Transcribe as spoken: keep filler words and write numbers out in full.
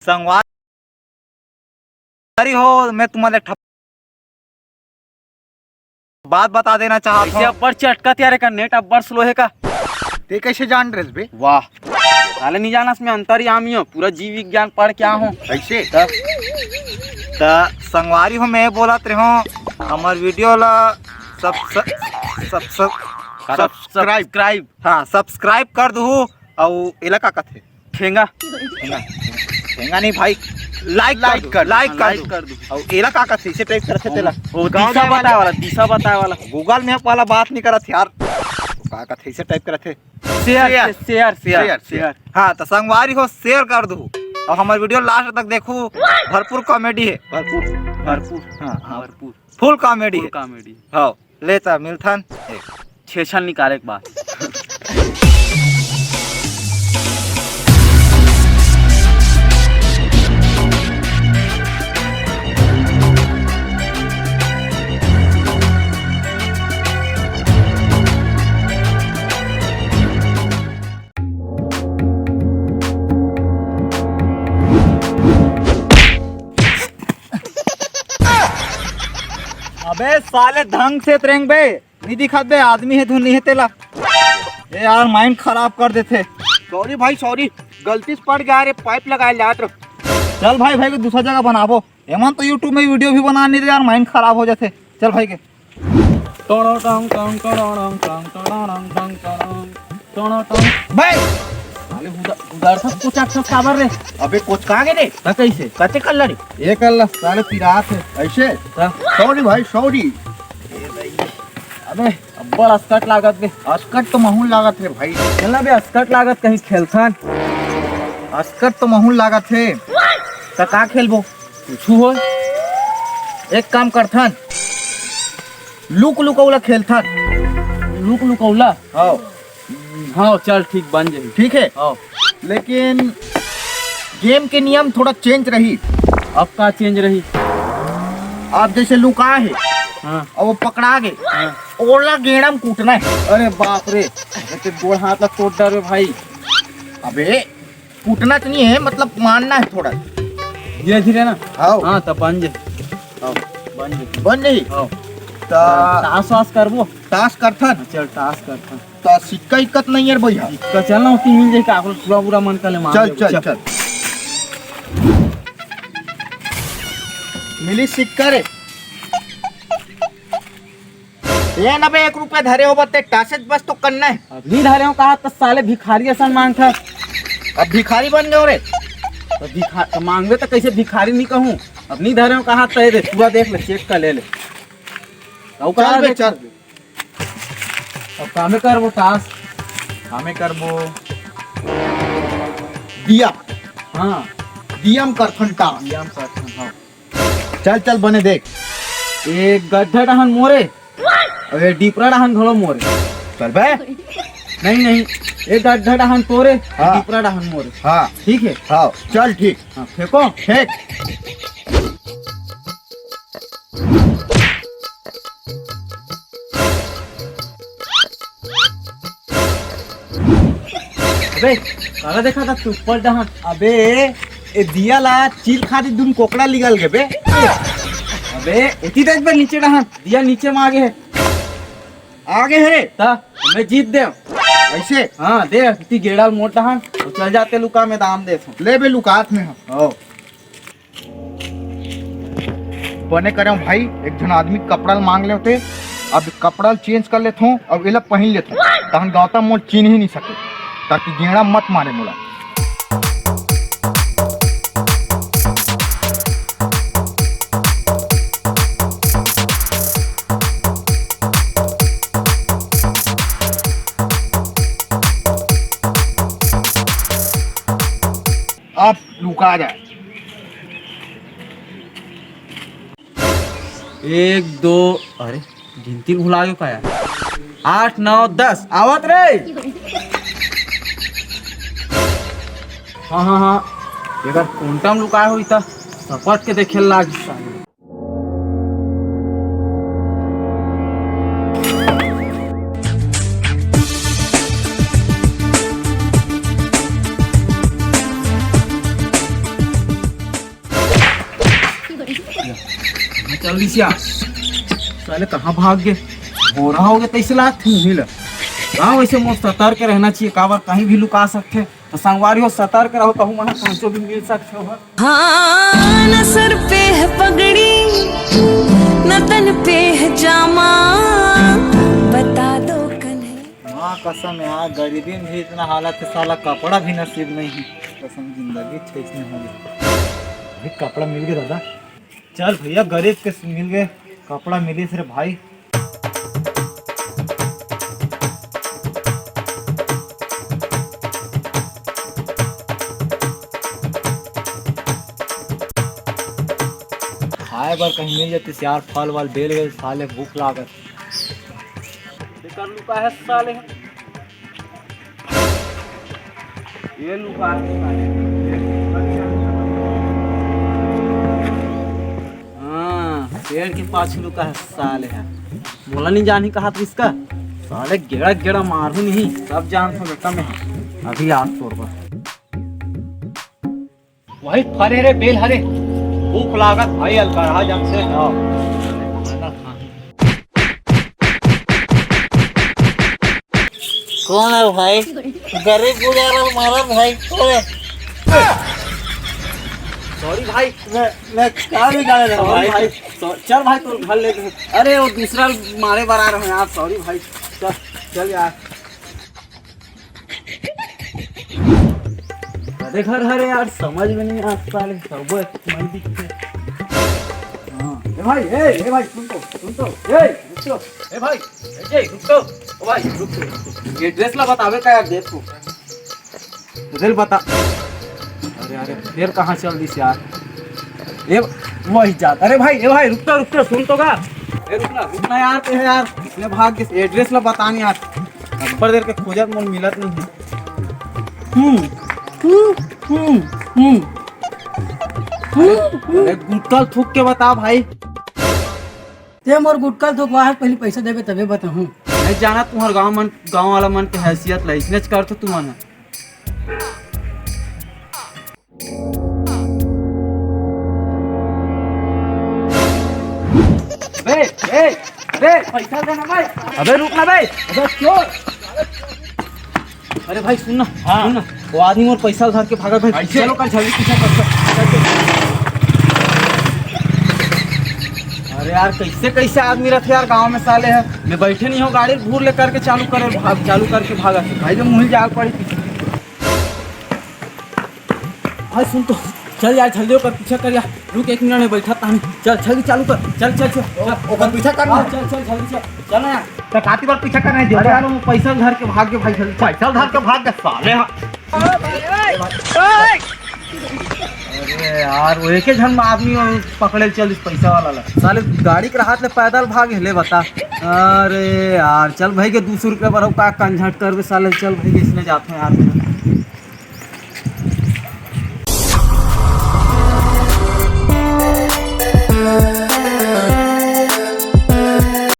संगवारी हो, मैं तुम्हारे ठप-, बात बता देना चाहत हूँ। अब्बड़ चटकत यार, एकर नेट अब्बड़ स्लो हे का? ते कैसे जान रहे बे? वाह, साले नहीं जानस, मैं अंतर्यामी हूँ, पूरा जीव विज्ञान पढ़ के आया हूँ। कैसे? तब त संगवारी हो, मैं बोलत रहे हूँ, हमर वीडियो ला सब, सब, सब, सब, सब्सक्राइब। सब्सक्राइब। हाँ, सब्सक्राइब कर दू। अउ एला का कथे? ठेंगा। ठेंगा। ठेंगा नहीं भाई, लाइक कर लाइक दू, कर दू, लाइक हाँ, कर लाइक दू। कर दू। अउ एला का कथे? इसे टाइप करथे तेला। वो गाँव दिशा जाए वाला। बताए वाला, दिशा बताए वाला। Google Map वाला बात नहीं करत यार। का कथे? इसे टाइप करथे। Share, share. Share, share, share, share. Share. हाँ, त संगवारी हो, शेयर कर दू। अउ हमर वीडियो लास्ट तक देखू, भरपूर कॉमेडी हे, भरपूर। भरपूर। हाँ, हाँ। भरपूर। फुल कॉमेडी फुल हे। कॉमेडी। हाँ। ले त मिलथन। छेछन निकाले के बाद। अबे साले, ढंग से रेंग बे। नहीं दिखत बे, आदमी हे धुन नहीं हे तेला। ए यार, माइंड खराब कर देथे। सॉरी भाई, सॉरी, गलती से पड़ गया रे, पाइप लगाए जात रहो। चल भाई, भाई को दूसरा जगह बनाबो। एमन तो YouTube में वीडियो भी बना नहीं दे यार, माइंड खराब हो जाथे। चल भाई के। टोड़ो टंग टंग, टोड़ो टंग टंग, टोड़ो टंग टंग, टोड़ो टंग। बे! साले हुदा-, हुदार सब कोचाक सब काबर रे? अबे कोचका गे रे? त कैसे? कते कर ला रे? ये कर ला, साले पिरात हे। ऐसे? हाँ। सॉरी भाई, सॉरी। अबे, अब्बड़ अस्कट लागत बे। अस्कट तो महूल लागत हे भाई। चल ना बे, अस्कट लागत कहीं खेलथन। अस्कट तो महूल लागत हे। त का खेलबो? कुछु हो। एक काम करथन, लुक लुकौला खेलथन। लुक लुकौला? हाँ। हाँ, चल ठीक, बन जाही। ठीक है? हाँ। लेकिन गेम के नियम थोड़ा चेंज रही। अब का चेंज रही? अब जैसे लुका हे, हाँ। अब वो पकड़ा गे, हाँ। ओला गेड़ा म कूटना हे। अरे बाप रे, अबे ते गोड़ हाथ ला तोड़ डरबे भाई। अबे कूटना तो नहीं है, मतलब मारना है थोड़ा। धीरे धीरे ना। हाँ। हाँ, तब बन जाही। हाँ। बन जाही। बन जाही? हाँ। त ताश वाश करबो? ताश करथन। हाँ, चल, ताश करथन। त सिक्का इक्का तो नहीं है रे भैया? सिक्का चल ना, ओती मिल जाही, काकरो पूरा पूरा मन कर ले, मार चल, लेबो, चल, चल। चल। मिली सिक्का रे। ले ना बे, एक रुपया धरे हो बते, टासेज बस तो करना है। अब नहीं धरे हो कहा तो साले भिखारी असन मांगथा। अब भिखारी बन गए रे। तो भिखा-, तो मांगबे तो कैसे भिखारी नहीं कहूँ। अब नहीं धरे हो कहा तो ये दे, पूरा देख ले, चेक कर ले ले। तो कहा चल बे, देख। चल। अब कामे करबो टास? कामे करबो? दिया। हाँ। दिया म करथन टास। दिया म करथन, हाँ। चल, चल, बने देख। ए गड्ढा डहन मोरे, अउ ए डीपरा डहन घलो मोरे। चल बे। नहीं, नहीं, ए गड्ढा डहन तोरे, हाँ। डीपरा डहन मोरे। हाँ। ठीक है? हाँ, चल ठीक। हाँ, फेंको। फेंक। अबे, काला देखा था तू ऊपर डहान? अबे, ए दिया ला चील खा दी, दुन कोकड़ा निकल गे बे। अबे, एती देख बे नीचे डहान, दिया नीचे में आगे है। आगे है? ता, मैं जीत दे। ऐसे? हाँ, दे, इतनी गेड़ाल मोट डहान, तो चल जाते लुका में दाम दे तो। ले बे लुकात में हम। ओ। बने करे भाई, एक झन आदमी कपड़ा ल मांग लेते, अब कपड़ा ल चेंज कर लेथों, अब एला पहन लेथों, तहन गौतम मोल चिन्ह ही नहीं सके, ताकि गेड़ा मत मारे मोला। आप लुका जाए। एक, दो, अरे, गिनती भुला गयो का यार? आठ, नौ, दस, आवत रे। हाँ, हाँ, हाँ, अगर कोंटा म लुकाए होई त सपट के देखे लाग। कहाँ चल दिस यार? साले कहाँ भाग गे? बोरा हो गे तइसे लागत हे मुही ला। हाँ, वइसे मोर सतर्क रहना चाहिए, काबर कहीं भी लुका सकथे। तो संगवारी हो, सतर्क रहो, कहूँ मना कहाँ भी मिल सकथे हो। हाँ, न सर पे है पगड़ी, न तन पे है जामा, बता दो कन्हैया। माँ कसम यार, गरीबी में भी इतना हालत है, साला कपड़ा भी नसीब नहीं है। कसम, जिंदगी छे इसने हो गई। भाई, कपड़ा मिल गया दादा। चल भैया, गरीब के मिल गए, कपड़ा मिलिस रे भाई। खाए बर कहीं मिल जातिस यार, फल वल, बेल वेल, साले भूख लागत। एकर लुका है साले। ये लुका है साले। हाँ, पेड़ के पाछू लुका है साले है। मोला नहीं जानी कहा था इसका। साले गेड़ा गेड़ा मारू नहीं, सब जानथों बेटा मैं। अभी आज तोड़बा। वही फरे रे बेल हरे, भूख लागत भाई, अलकरहा जम से जाओ। कौन है भाई? गरीब गुजारा मारा भाई, कौन है? सॉरी भाई। मैं, मैं क्या बिगाड़े रहा हूँ सॉरी भाई? भाई, सॉ-, चल भाई, तू घर ले। अरे, वो दूसरा मारे बर आ रहे हैं यार, सॉरी भाई। चल, चल यार। अरे घर हरे यार, समझ में नहीं आता रे, सब मन दिखते। हाँ, ए भाई, ए, ए भाई, सुन तो, सुन तो, ए, रुक तो, ए भाई, ए, रुक तो, ओ भाई, रुक तो, रुक तो। ये ड्रेस ला बतावे का यार, देख तो। दिल बता। अरे, अरे, फिर कहाँ चल दिस यार? ए, वही जात। अरे भाई, ए भाई, रुक तो, रुक तो, सुन तो का। ए, रुक ना, रुक ना यार, ते यार, इसने भाग के एड्रेस ला बतानी यार। अब्बड़ देर के खोजत मोर मिलत नहीं है। हम्म, हम्म, हम्म, हम्म। अरे, गुटका थूक के बता भाई। ते मोर गुटका थूकवा है, पहले पैसा देबे तबे बताहूँ। नहीं जाना तुम्हार गाँव मन, गाँव वाला मन के हैसियत ला, इसने कर तो तुमन। बे, ए, बे, पैसा देना भाई। अबे रुक ना बे। अबे चोर। अरे भाई सुन ना, हाँ। सुन ना, वो आदमी मोर पैसा धर के भागा भाई। कैसे? चलो कर जल्दी पीछे कर। अरे यार, कैसे कैसे आदमी रहते यार गांव में साले है। मैं बैठे नहीं हूँ, गाड़ी घूर लेकर के चालू करे, भाग, चालू करके भागा। भाई जो मुहिल जाग पड़ी पीछे। भाई सुन तो, चल यार, जल्दी होकर पीछा कर यार। रुक, एक मिनट में बैठा तानी। चल, जल्दी चालू कर। चल, चल, चल, चल। ओकर पीछा कर ना। हाँ, चल, चल, जल्दी चल। चल ना यार। तो काती बार पीछा कर रहे हैं? अरे यार, वो पैसा धर के भाग गए भाई, जल्दी चल। पैसा धर के भाग गए साले, हाँ। अरे यार, वो एक ही झन आदमी और पकड़े चल इस पैसा वाला ला। साले गाड़ी के राहत ले पैदल भाग ले बता। अरे यार, चल भाई के दो सौ रुपया बर का कंझट करबे साले, चल भाई के इसने जाते हैं यार।